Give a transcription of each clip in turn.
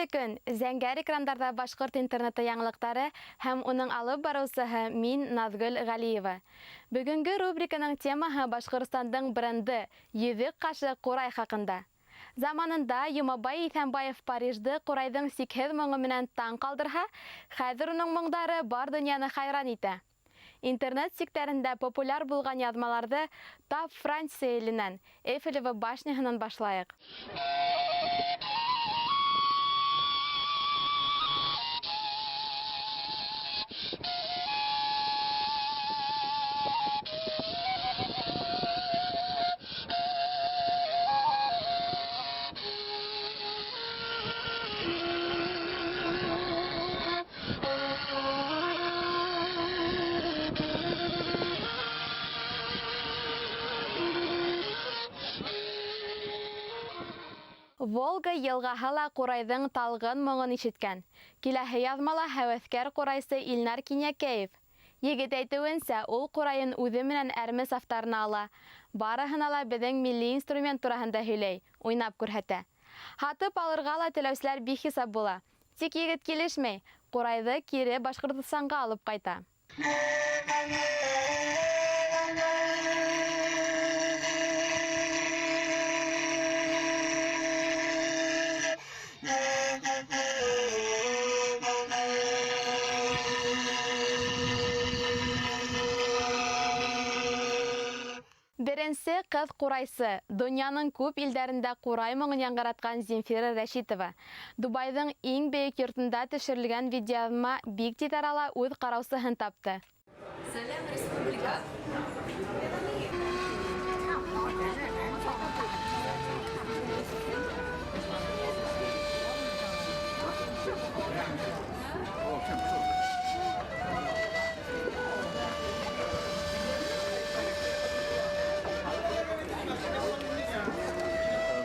Хәйерле көн! Зәңгәр экрандарҙа Башҡорт интернеты яңылыҡтары һәм уның алып барыусыһы мин, Наҙгөл Ғәлиева. Бөгөнгө рубриканың темаһы Башҡортостандың бренды, йөҙөк ҡашы ҡурай хаҡында. Заманында Йомабай Иҫәнбаев Парижды ҡурайҙың сикһеҙ моңо менән таң ҡалдырһа, хәҙер уның моңдары бар донъяны хайран итә. Интернет сиктәрендә популяр булған яҙмаларҙы тап Франция иленән, Эйфелева башняһынан башлайыҡ. Волга йылғаһы ла ҡурайҙың талғын моңон ишеткән. Киләһе яҙмала һәүәҫкәр ҡурайсы Илнар Кинйәкәев. Егет әйтеүенсә, ул ҡурайын үҙе менән әрме сафтарына ала. Барыһына ла беҙҙең милли инструмент тураһында һөйләй, уйнап күрһәтә. Һатып алырға ла теләүселәр бихисап була. Тик егет килешмәй, ҡурайҙы кире Башҡортостанға алып ҡайта. Беренсе ҡыҙ ҡурайсы, донъяның күп илдәрендә ҡурай моңон яңғыратҡан Земфира Рәшитова. Дубайҙың иң бейек йортонда төшөрөлгән видеояҙма бик тиҙ арала үҙ ҡараусыһын тапты. Сәләм, республика!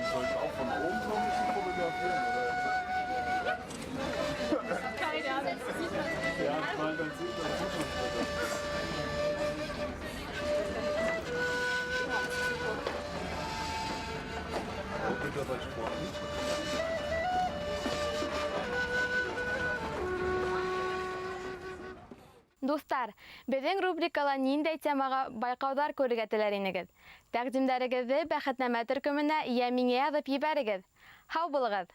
Soll ich auch von oben noch ein bisschen fotografieren? Oder? Keine Ahnung. Ja, ich meine, dann sieht man es besser. Bitte bei Sport. Дуҫтар, беҙҙең рубрикала ниндәй темаға байҡауҙар күрергә теләр инегеҙ? Тәҡдимдәрегеҙҙе Бәхетнамә төркөмөнә йә миңә яҙып ебәрегеҙ. Һау булығыҙ!